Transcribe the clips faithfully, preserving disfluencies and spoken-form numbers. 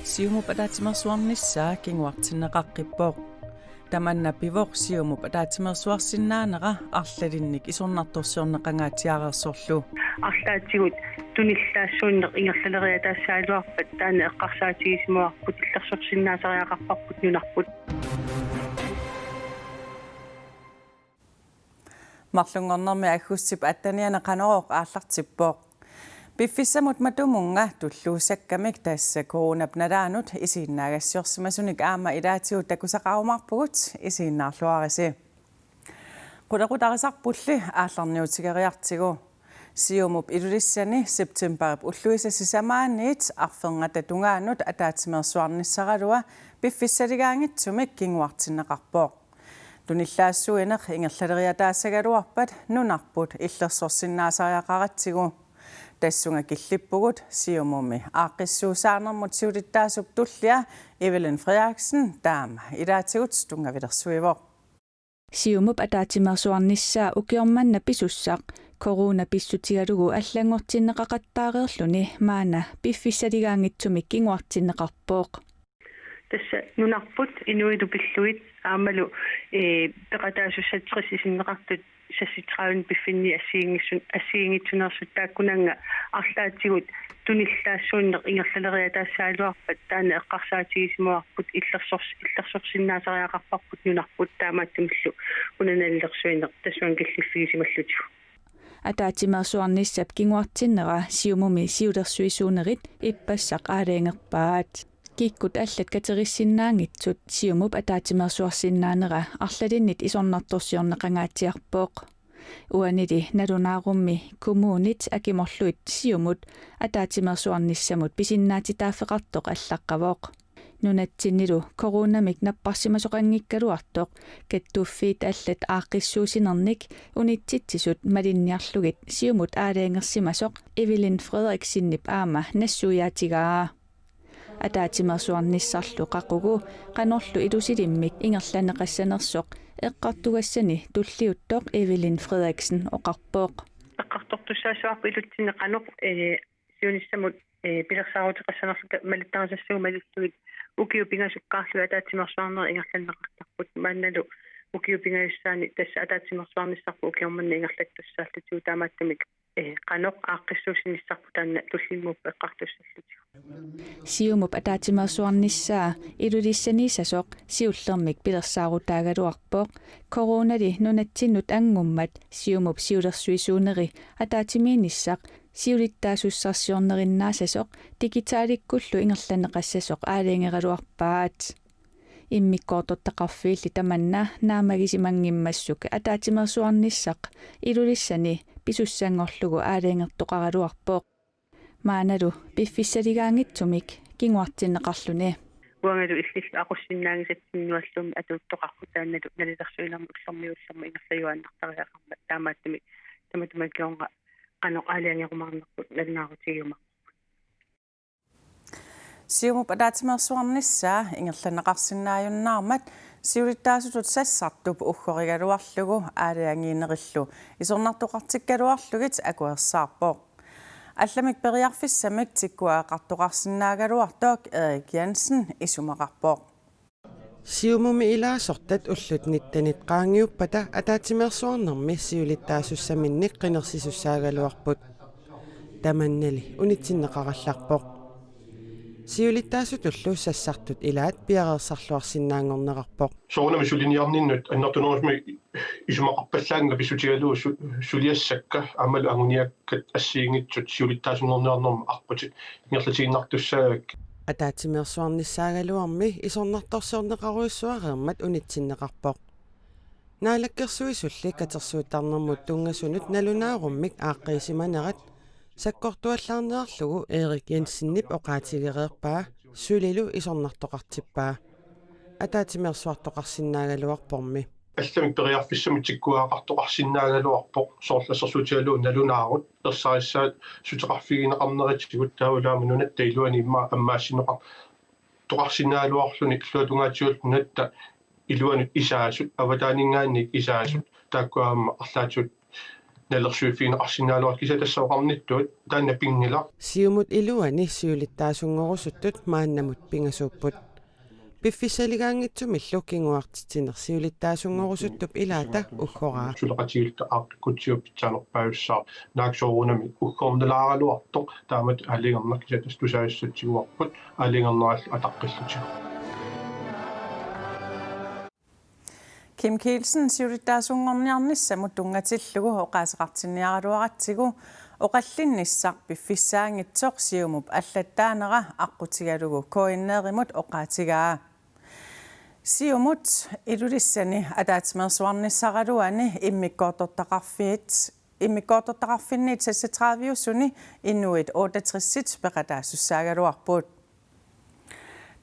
Siumup ataatsimeersuarnissaa kinguartinneqaqqippoq. Tamanna pivoq Siumup ataatsimeersuarsinnaanera arlalinnik isornartorsiorneqangaatsiareersorlu. Arlaatigut tunillaassuunneq ingerlaleriataassagaluarpat taanna eqqarsaatigisimavarput, illersorsinnaasariaqarparput nunarput. Marlunngornermi aggustip attenianni Qanorooq aallartippoq. Piffissamut matumunnga tulluussakkamik tassa coronap nalaanut isiginnaagassiorsimasunik aamma ilaatigut takusaqarumaarpugut, isiginnaarluarisi. Qulequtarisarpulli aallarniutigeriartigu. Siumup Ilulissani septemberip ulluisa sisamaanniit arferngata tungaanut ataatsimeersuarnissaralua piffissaligaanngitsumik kinguartinneqarpoq. Tunillaassuineq ingerlaleriataassagaluarpat nunarput illersorsinnaasariaqaratsigu. Tassunga killippugut Siumumi aaqqissuussaanermut siulittaasup tullia Evelyn Frederiksen taama ilaatigut tunngavilersuivoq. Siumup ataatsimeersuarnissaa ukioq manna pisussaq corona pissutigalugu allanngortinneqaqattaareerluni maanna piffissaligaanngitsumik kinguartinneqarpoq. Tassa nunarput inuillu pillugit aammalu, ee, peqataasussat tres isinneqartut seksogtredive piffinni assigiinngissun-, assigiinngitsuneersut taakkunannga arlaatigut tunillaassuunneq ingerlaleriataassagaluarpat taanna eqqarsaatigisimavarput, illersors-, illersorsinnaasariaqarparput nunarput, taamaattumillu una nalilersuineq tassunga killiffigisimallugu. Ataatsimeersuarnissap kinguartinnera Siumumi siulersuisuunerit ippassaq aalajangerpaat. Kikkut allat katerissinnaanngitsut Siumup ataatsimeersuarsinnaanera arlalinnit isornartorsiorneqangaatsiarpoq. Uanili nalunaarummi kommunit akimorlugit Siumut ataatsimeersuarnissamut pisinnaatitaaffeqartoq allaqqavoq. Nunatsinnilu coronamik napparsimasoqanngikkaluartoq kattuffiit allat aaqqissuussinernik unitsitsisut malinniarlugit Siumut aalajangersimasoq Evelyn Frederiksenip aamma nassuiaatigaa. Ataatsimeersuarnissarlu qaqugu qanorlu ilusilimmik ingerlanneqassanersoq eqqartugassani tulliuttoq Evelyn Frederiksen oqarpoq. Eqqartortussaassavarput ilutsinni qanoq, ee, siunissamut, ee, pilersaaruteqassanerluta malittarisassavut malillugit ukiut pingasukkaarlugit ataatsimeersuarnerit ingerlanneqartarput. Maannalu ukiut pingajussaanni tassa ataatsimeersuarnissarput ukioq manna ingerlattussaallutigu, taamaattumik, ee, qanoq aaqqissuussinissarput taanna tullinnguuppoq eqqartussallutigu. Siumup ataatsimeersuarnissaa Ilulissaniissasoq siullermik pilersaarutaagaluarpoq. Coronali nunatsinnut anngummat Siumup siulersuisuuneri ataatsimiinnissaq siulittaasussarsiornerinnaassasoq digitalikkullu ingerlanneqassasoq aalajangeraluarpaat. Immikkoortortaqarfiilli tamanna naammagisimanngimmissuk ataatsimeersuarnissaq Ilulissani pisussanngorlugu aalajangertoqaraluarpoq. Maannalu piffissaligaanngitsumik kinguartinneqarluni. Uangalu illillu aqussinnaanngisatsinnualluunniit atuuttoqarpoq, taannalu nalilersuinermi ullormiit ullormut ingerlajuaannartariaqarmat, taamaattumik tamatuma kingorna qanoq aalajangerumaarnerput nalunaarutigiumaarparput. Siumup ataatsimeersuarnissaa ingerlanneqarsinnaajunnaarmat siulittaasutut sassartup uggorigaluarlugu aalajangiinerillu isornartoqartikkaluarlugit akuersaarpoq. Allamik periarfissamik tikkuagaqartoqarsinnaaqqaartoq Erik Jensen isumaqarpoq. Siumumi ilaasortat ullut nittenit qaangiuppata ataatsimeersuarnermi siulittaasussaminnik qinersisussaagaluarput. Tamannali unitsinneqarallarpoq. Siulittaasutullu sassartut ilaat piareersarluarsinnaanngornerarpoq. Soorunami suliniarninnut annertunerusumik isumaqarpallaannga pissutigalugu su-, suliassakka aammalu anguniakkat assigiinngitsut siulittaasunnerniarnermut arputit ingerlatiinnartussaagakkit. Ataatsimeersuarnissaagaluarmi isornartorsiorneqarujussuareermat unitsinneqarpoq. Naalakkersuisulli katersuuttarnermut tunngasunut nalunaarummik aaqqiisimanerat sakkortuallaarnerarlugu Erik Jensenip oqaatigereerpaa, sulilu isornartoqartippaa. Ataatsimeersuartoqarsinnaagaluarpormi. Allamik periarfissamik tikkuagaqartoqarsinnaagaluarpoq, soorlu assersuutigalugu nalunaarut ersarissaat suteqarfigineqarnerisigut, taavalu aamma nunatta iluani immaqa ammaassinneqar-, toqarsinnaagaluarluni illuatungaatigullu nunatta iluanut isaasut, avataaninngaanniit isaasut, taakku aamma arlaatigut nalilersuiffigineqarsinnaaluarput, kisianni tassa oqarnittut taanna pinngilaq. Siumut iluani siulittaasunngorusuttut maannamut pingasuupput. Piffissaligaanngitsumillu kinguartitsineq siulittaasunngorusuttut ilaata uggoraa. Suleqatigiilluta aaqqikkutsigu pitsaanerpaajussaaq, naak soorunami uggornalaaraluartoq, taamatut aalajangerneq kisianni tassa tusagassatut tiguarput, aalajangernerallu ataqqillutigu. Kim Kielsen siulittaasunngorniarnissamut tunngatillugu oqaaseqartinniaraluaratsigu oqallinnissaq piffissaanngitsoq Siumup allattaanera aqqutigalugu K N R-imut oqaatigaa. Siumut Ilulissani ataatsimeersuarnissaraluani immikkoortortaqarfiit, immikkoortortaqarfinniit seksogtredive-usuni inuit otteogtres peqataasussaagaluarput.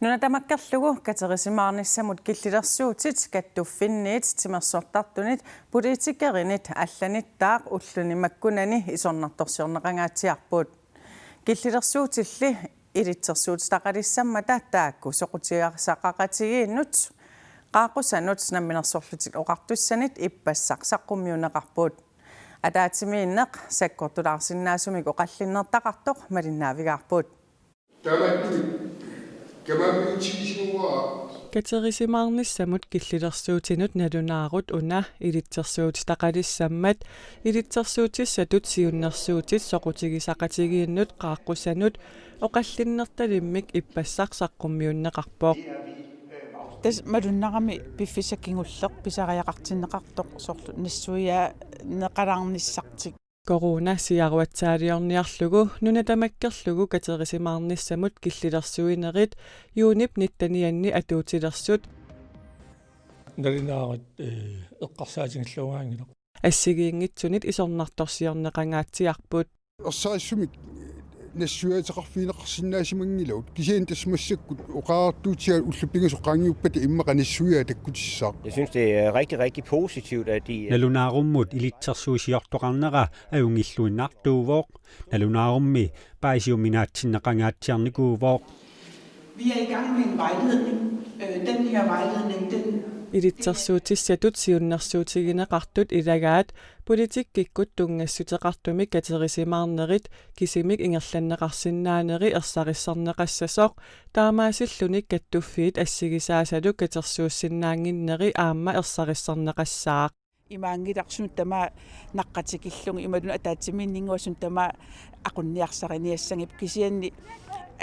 Nuna tamakkerlugu katerisimaarnissamut killilersuutit kattuffinniit timersortartunit politikerinit allanittaaq ulluni makkunani isornartorsiorneqangaatsiarput. Killilersuutilli ilitsersuutitaqalissammata taakku soqutigisaqaqatigiinnut qaaqqusanut Namminersorlutik Oqartussanit ippassaq saqqummiunneqarput. Ataatsimiinneq sakkortulaarsinnaasumik oqallinnertaqartoq malinnaavigaarput. Taamaattumik kamaammiutsigisiguara. Katerisimaarnissamut killilersuutinut nalunaarut una ilitsersuutitaqalissammat ilitsersuutissatut siunnersuutit soqutigisaqatigiinnut qaaqqusanut oqallinnertalimmik ippassaq saqqummiunneqarpoq. Tassa malunnarami piffissaq kingulleq pisariaqartinneqartoq soorlu nassuiaaneqalaarnissartik. Corona siaruatsaaliorniarlugu nuna tamakkerlugu katerisimaarnissamut killilersuinerit juunip nittenianni atuutilersut. Nalunaarutit, eh, eqqarsaatigilluaraanngilaq. Assigiinngitsunit isornartorsiorneqangaatsiarput. Ersarissumik nassuiaateqarfigineqarsinnaasimanngillat. Kisianni tassa massakkut oqariartuutigaat ullut pingasut qaangiuppata immaqa nassuiaat takkutissaaq. Jeg synes, det er rigtig, rigtig positivt, at de Nalunaarummut ilitsersuusiortoqarnera ajunngilluinnartuuvoq. Nalunaarummi paasiuminaatsinneqangaatsiarnikuuvoq. Vi er i gang med en vejledning. Øh, den her vejledning, den Ilitsersuutissatut siunnersuutigineqartut ilagaat politikkikkut tunngassuteqartumik katerisimaarnerit kisimik ingerlanneqarsinnaaneri ersarissarneqassasoq, taamaasilluni kattuffiit assigisaasalu katersuussinnaannginneri aamma ersarissarneqassaaq. Imaanngilaq suut tamaat naqqatikillugit imaluunniit ataatsimiinninnguaq suut tamaat aqunniarsariniassagipput, kisianni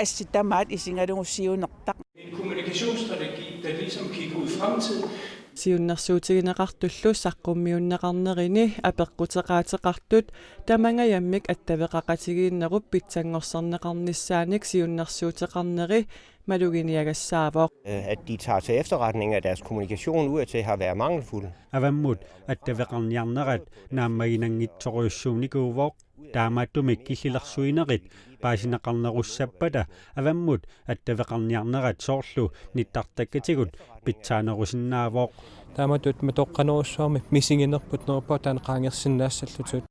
assi tamaat isigalugu siunertaq. En kommunikationsstrategi, der ligesom kigger ud i fremtiden. Siunnersuutigineqartullu saqqummiunneqarnerini apeqquteqaateqartut tamangajammik attaveqaqatigiinnerup pitsanngorsarneqarnissaanik siunnersuuteqarneri maluginiagassaavoq. Øh, at de tager til efterretning, at deres kommunikation udadtil har været mangelfuld. Avammut attaveqarniarnerat naammaginanngitsorujussuunikuuvoq. Taamaattumik killilersuinerit paasineqarnerussappata avammut attaveqarniarnerat soorlu nittartakkatigut pitsaanerusinnaavoq. Taamatut matoqqanerussuarmik misiginerput neriuppunga taanna qaangersinnaassallutik.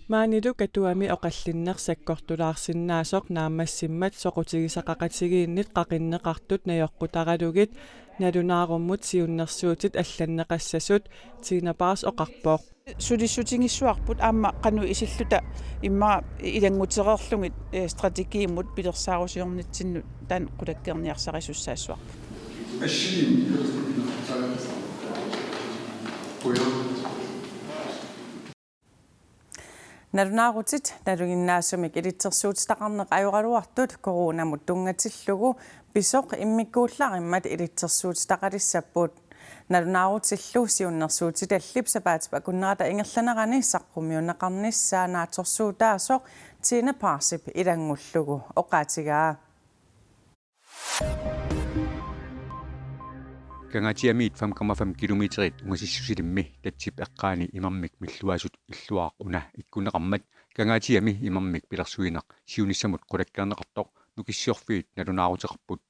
Maanilu Katuami oqallinneq sakkortulaarsinnaasoq naammassimmat soqutigisaqaqatigiinnit qaqinneqartut najoqqutaralugit nalunaarummut siunnersuutit allanneqassasut Tina Paas oqarpoq. Sulissutigissavarput aamma qanoq isilluta immaqa ilanngutereerlugit, eh, strategiimut pilersaarusiornitsinnut taanna qulakkeerniarsarisussaassavarput. Nalunaarutit nalinginnaasumik ilitsersuutitaqarneq ajoraluartut coronamut tunngatillugu pisoq immikkuullarimmat ilitsersuutitaqalissapput. Nalunaarutillu siunnersuutitallip sapaatip akunnerata ingerlanerani saqqummiunneqarnissaa naatsorsuutaasoq Tina Paasip ilanngullugu oqaatigaa. Kangaatsiamiit fem komma fem kilometerit ungasissusilimmi tatsip eqqaani imermik milluaasut illuaaq una ikkunneqarmat Kangaatsiami imermik pilersuineq siunissamut qulakkeerneqartoq Nukissiorfiit nalunaaruteqarput.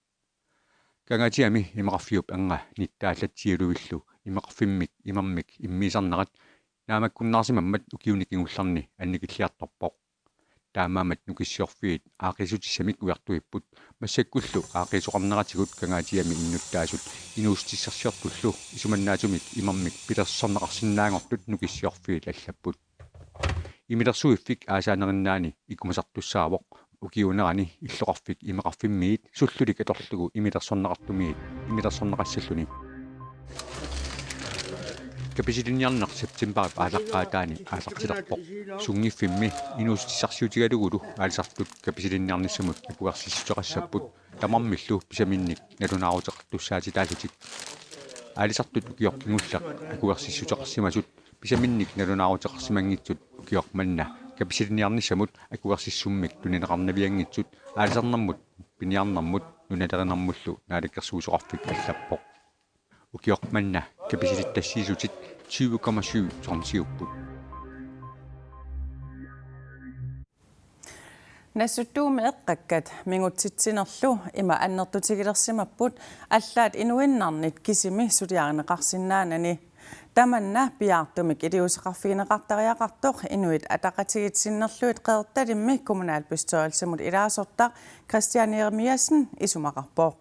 Kangaatsiami imeqarfiup anga nittaallatsialuillu imeqarfimmik imermik immiisarnerat naammakkunnaarsimammat ukiuni kingullerni annikilliartorpoq. Taamaammat Nukissiorfiit aaqqiissutissamik ujartuipput. Massakkullu aaqqiisoqarneratigut Kangaatsiami innuttaasut inuussutissarsiortullu isumannaasumik imermik pilersorneqarsinnaanngortut Nukissiorfiit allapput. Imilersuiffik aasaanerinnaani ikumasartussaavoq ukiuunerani illoqarfik imeqarfimmiit sullulik atorlugu imilersorneqartumiit imilersorneqassalluni. Kapisilinniarneq septembarip aallaqqaataani aallartilerpoq. Sunngiffimmi inuussutissarsiutigalugulu aalisartut kapisilinniarnissamut akuersissuteqassapput tamarmillu pisaminnik nalunaaruteqartussaatitaallutik. Aalisartut ukioq kingulleq akuersissuteqarsimasut pisaminnik nalunaaruteqarsimanngitsut ukioq manna kapisilinniarnissamut akuersissummik tunineqarnavianngitsut aalisarnermut, piniarnermut nunalerinermullu Naalakkersuisoqarfik allappoq. Ukioq manna kapisilittassiissutit tyve komma syv tonsiupput. Nassuttuummi eqqakkat mingutsitsinerlu ima annertutigilersimapput allaat inuinnarnit kisimi suliarineqarsinnaanani. Tamanna piaartumik iliuuseqarfigineqartariaqartoq Inuit Ataqatigiit sinnerlugit Qeqertalimmi kommunalbestyrelsimut ilaasortaq Christian Jeremiassen isumaqarpoq.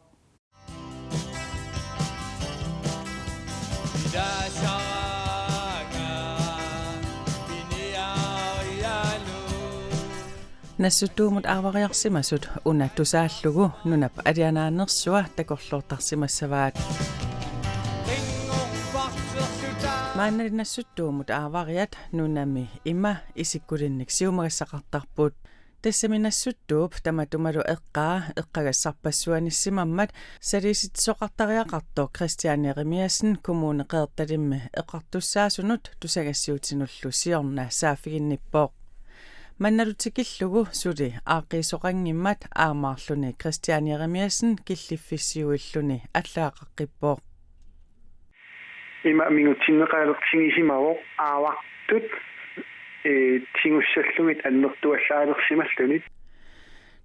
Nassuttuumut aavariarsimasut una tusaallugu nunap alianaannersua takorloortarsimassavaat. Maannali Nassuttuumut aavariat nunami ima isikkulinnik siumagassaqartarput. Tassami Nassuttuup tamatumalu eqqaa eqqagassarpassuanissimammat saliisitsisoqartariaqartoq Christian Jeremiassen Kommune Qeqertalimmi eqqartussaasunut tusagassiutinullu siorna saaffiginnippoq. Mannalu tikillugu suli aaqqiisoqanngimmat aammaarluni Christian Jeremiassen killiffissiuilluni allagaqaqqippoq. Ima mingutsinneqalersigisimavoq aavartut, ee, tigussallugit annertuallaalersimallunit.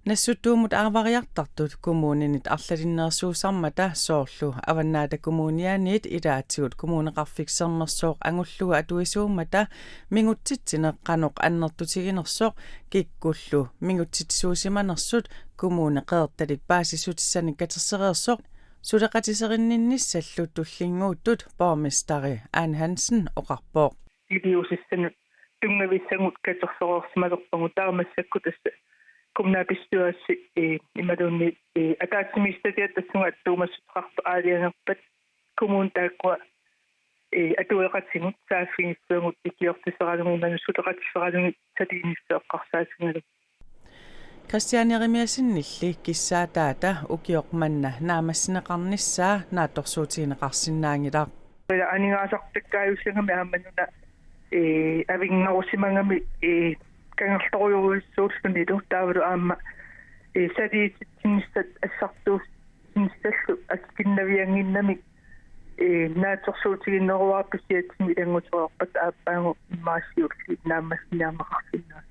Nassuttuumut aavariartartut kommuninit arlalinneersuusarmata soorlu Avannaata Kommunianiit ilaatigut Kommuneqarfik Sermersooq angullugu atuisuummata mingutsitsineq qanoq annertutiginersoq kikkullu mingutsitsisuusimanersut Kommune Qeqertalik paasissutissanik katersereersoq suleqatiserinninnissallu tullinnguuttut borgmesteri Ane Hansen oqarpoq. Iliuusissanut tunngavissagut katersoreersimalerpagut taava massakkut tassa kommunalbestyrelsi, ee, imaluunniit, ee, ataatsimiititaliat tassunga attuumassuteqartoq aalajangerpat kommuni taakkua, ee, atueqatigut saaffigissagut ikiortiseralugit imaluunniit suleqatiseralugit saliinisseqqarsaatiginagu. Christian Jeremiassenilli kissaataata ukioq manna naammassineqarnissaa naatsorsuutigineqarsinnaanngilaq. Ila aningaasartakkaajussagami aamma nuna, ee, avinngarusimagami, ee, kangerlorujorujussuullunilu taavalu aamma, ee, saliisitsinissat assartuussinissallu akikinnaviannginnamik, ee, naatsorsuutigineruara pisiatsinnut ilanngutereerpat aappaagu immaqa siulliit naammassiniarneqarsinnaasut.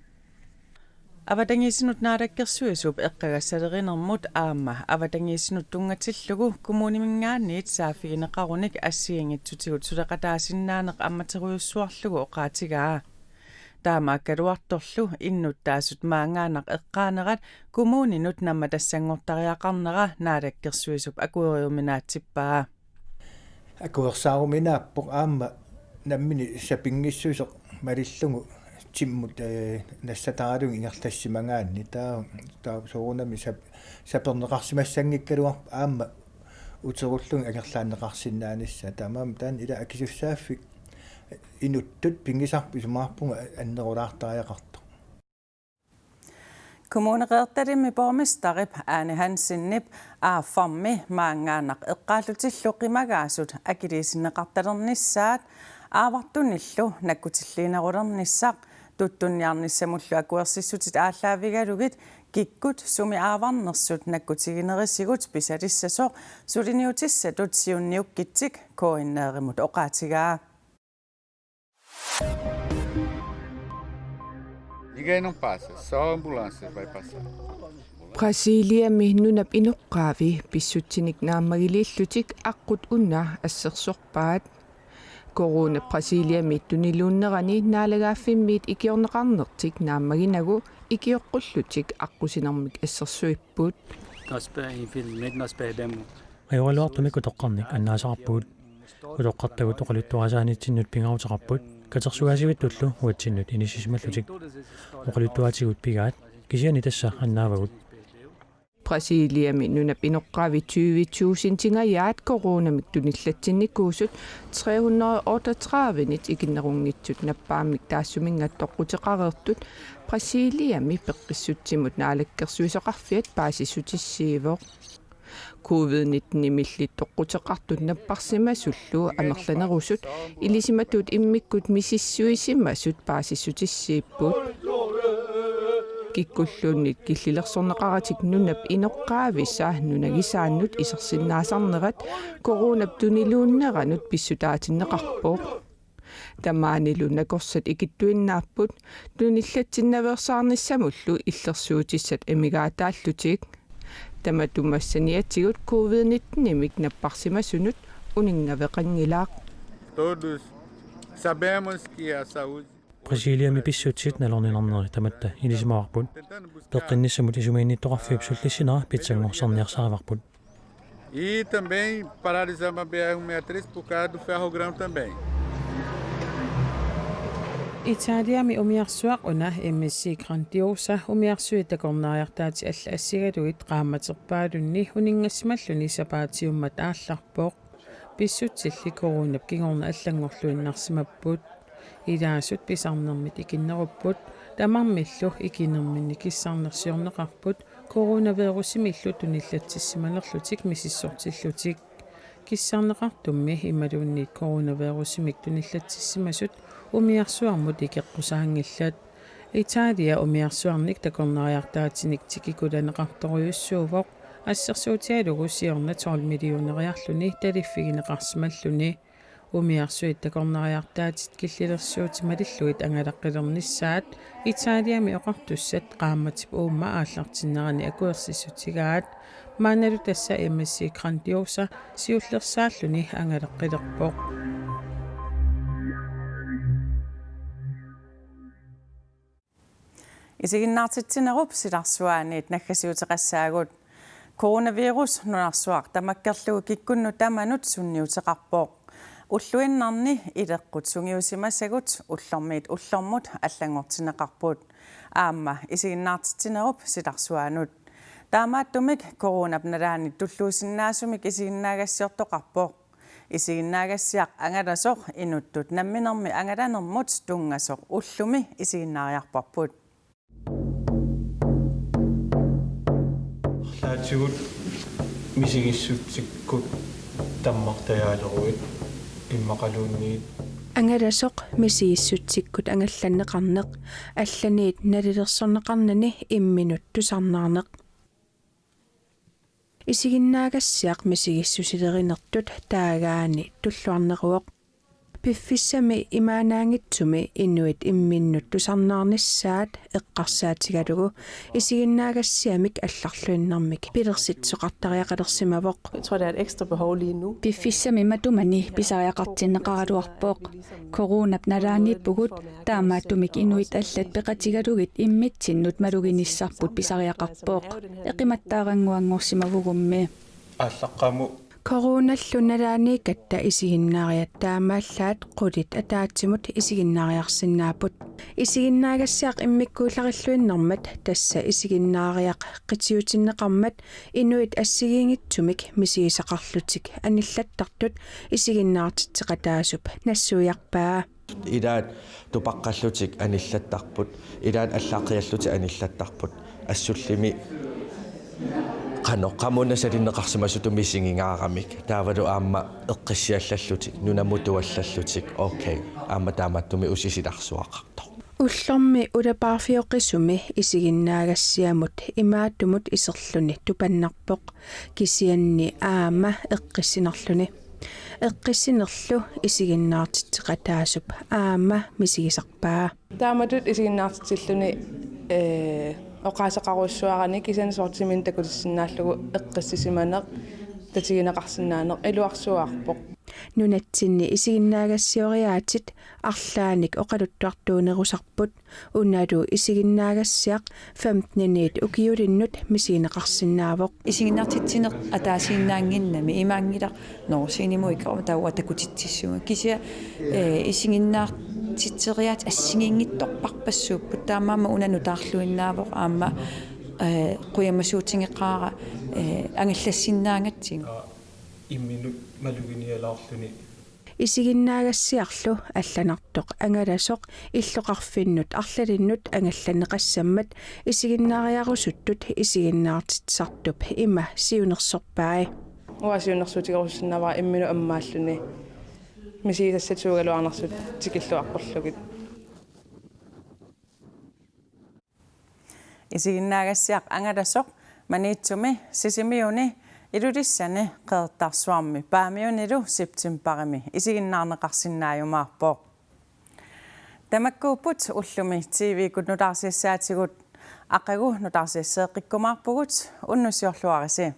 Avatangiisinut naalakkersuisup eqqagassalerinermut aamma avatangiisinut tunngatillugu kommuniminngaanniit saaffigineqarunik assigiinngitsutigut suleqataasinnaaneq ammaterujussuarlugu oqaatigaa. Taamaakkaluartorlu innuttaasut maanngaannaq eqqaanerat kommuninut nammatassanngortariaqarnera naalakkersuisup akueriuminaatsippaa. Akuersaaruminaappoq aamma nammineq sapinngissuseq malillugu timmut, ee, nassataralugu ingerlassimagaanni. Taava, taava soorunami sap-, saperneqarsimassanngikkaluarpoq aamma uterullugu angerlaanneqarsinnaanissaa. Taamaammat taanna ila akisussaaffik inuttut pigisarput isumaqarpunga annerulaartariaqartoq. Kommune Qeqertalimmi borgmesterip Ane Hansenip aaffarmi maanngaannaq eqqaallutillu qimagaasut akiliisinneqartalernissaat aavartunillu nakkutilliinerulernissaq tuttunniarnissamullu akuersissutit aallaavigalugit kikkut sumi aavarnersut nakkutiginerisigut pisalissasoq suliniutissatut siunniukkitsik K N R-imut oqaatigaa. Nigainum paasa, soo ambulance vai pasa. Brasiliami nunap inoqqaavi pissutsinik naammagiliillutik aqqut una assersorpaat. Corona Brasiliami tuniluunnerani naalagaaffimmiit ikiorneqarnertik naammaginagu ikioqqullutik aqqusinermik assersuipput. Nós pe-, infelizmente, nós perdemos. Ajoraluartumik utoqqarnik annaasaqarpugut. Utoqqartagut oqaluttuarisaanitsinnut pingaaruteqarput, katersugaasivittullu uatsinnut inissisimallutik. Oqaluttuaatigut pigaat, kisianni tassa annaavagut. Brasiliami nunap inoqqaavi tyve tusindingajaat coronamik tunillatsinnikuusut tre hundrede otteogtredive-nit ikinnerunngitsut nappaammik taassuminnga toqquteqareertut Brasiliami peqqissutsimut naalakkersuisoqarfiat paasissutissiivoq. Covid nitten-imilli toqquteqartut napparsimasullu amerlanerusut ilisimatut immikkut misissuisimasut paasissutissiipput. Kikkulluunniit killilersorneqaratik nunap inoqqaavisa nunagisaannut isersinnaasarnerat coronap tuniluunneranut pissutaatinneqarpoq. Tamaanilu nakorsat ikittuinnaapput, tunillatsinnaveersaarnissamullu illersuutissat amigaataallutik. Tamatuma saniatigut covid nitten-imik napparsimasunut uninngaveqanngilaq. Todos sabemos que a saúde. Brasiliami pissutsit nalorninarneri tamatta ilisimavarput. Peqqinnissamut isumaginnittoqarfiup sullissinera pitsanngorsarniarsarivarput. E também paralisamos a B R cento e trinta e três por causa do Ferrogrão também. Italiami umiarsuaq una M S C Grandiosa umiarsuit takornariartaatit allat assigalugit qaammaterpaalunni uninngassimalluni sapaatiummat aallarpoq. Pissutsilli coronap kingorna allanngorluinnarsimapput. Ilaasut pisarnermit ikinnerupput, tamarmillu ikinerminni kissarnersiorneqarput coronavirusimillu tunillatsissimanerlutik misissortillutik. Kissarneqartummi imaluunniit coronavirusimik tunillatsissimasut umiarsuarmut ikeqqusaanngillat. Italia umiarsuarnik takornariartaatinik tikikulaneqartorujussuuvoq, assersuutigalugu siorna tolv millioneriarluni taliffigineqarsimalluni. Umiarsuit takornariartaatit killilersuutit malillugit angalaqqilernissaat Italiami oqartussat qaammatip uuma aallartinnerani akuersissutigaat. Maannalu tassa M S C Grandiosa siullersaalluni angalaqqilerpoq. Isiginnaartitsinerup silarsuaaniit naggasiuteqassaagut. Coronavirus nunarsuaq tamakkerlugu kikkunnut tamanut sunniuteqarpoq. Ulluinnarni ileqqut sungiusimasagut ullormiit ullormut allanngortinneqarput. Aamma isiginnaartitsinerup silarsuaanut. Taamaattumik coronap nalaani tulluusinnaasumik isiginnaagassiortoqarpoq. Isiginnaagassiaq angalasoq inuttut namminermi angalanermut tunngasoq ullumi isiginnaariarparput. Arlaatigut misigissutsikkut tammartajaaleruit immaqaluunniit. Angalasoq misigissutsikkut angallanneqarneq, allaniit nalilersorneqarnani imminut tusarnaarneq. Isiginnaagassiaq misigissusilerinertut taagaani tulluarneruvoq. Piffissami imaannaanngitsumi inuit imminnut tusarnaarnissaat eqqarsaatigalugu isiginnaagassiamik allarluinnarmik pilersitsisoqartariaqalersimavoq. Jeg tror, der er et ekstra behov lige nu. Piffissami matumani pisariaqartinneqaraluarpoq. Coronap nalaaniippugut, taamaattumik inuit allat peqatigalugit immitsinnut maluginissarput pisariaqarpoq. Eqimattaarannguanngorsimavugummi. Aallaqqaammut. Coronallu nalaaniikkatta isiginnaariat taamaallaat qulit ataatsimut isiginnaariarsinnaapput. Isiginnaagassiaq immikkuullarilluinnarmat, tassa isiginnaariaq qitiutinneqarmat inuit assigiinngitsumik misigisaqarlutik anillattartut isiginnaartitseqataasup nassuiarpaa. Ilaat tupaqqallutik anillattarput, ilaat allaqqiallutik anillattarput, assullimi qanoq qamuuna salinneqarsimasutut misigingaaramik, taavalu aamma eqqissiallallutik, nunamutuallallutik, okay, aamma taamaattumik usisilarsuaqartoq. Ullormi ulapaarfioqisumi isiginnaagassiamut imaattumut iserluni tupannarpoq, kisianni aamma eqqissinerluni. Eqqissinerlu isiginnaartitseqataasup aamma misigisarpaa. Taamatut isiginnaartitsilluni, ee, oqaaseqarujussuarani kisianni soorlu timinik takutissinnaallugu eqqissisimaneq, tatigineqarsinnaaneq iluarsuarpoq. Nunatsinni isiginnaagassioriaatsit arlaannik oqaluttuartuunerusarput, unalu isiginnaagassiaq femteniniit ukiulinnut misigineqarsinnaavoq. Isiginnaartitsineq ataasiinnaannginnami, imaanngilaq Norge Scenemut ikkorama taava takutitsissuunga. Kisianni, eh, isiginnaartitseriaatsit assigiinngitsorpassuupput, taamaammat una nutaarluinnaavoq aamma, eh, qujamasuutigeqaara, eh, angallassinnaagatsigu. Imminut maluginialaarluni. Isiginnaagassiarlu allanartoq angalasoq illoqarfinnut arlalinnut angallanneqassammat isiginnaariarusuttut isiginnaartitsisartup ima siunnersorpai. Uanga siunnersuutigerusussinnaavara imminut ammaalluni misigisassat suugaluarnersut tikilluaqqorlugit. Isiginnaagassiaq angalasoq Maniitsumi, Sisimiuni, Ilulissani, Qeqertarsuarmi Paamiunilu septembarimi isiginnaarneqarsinnaajumaarpoq. Tamakkuupput ullumi T V-kkut nutaarsiassaatigut, aqagu nutaarsiasseeqqikkumaarpugut, unnussiorluarisi.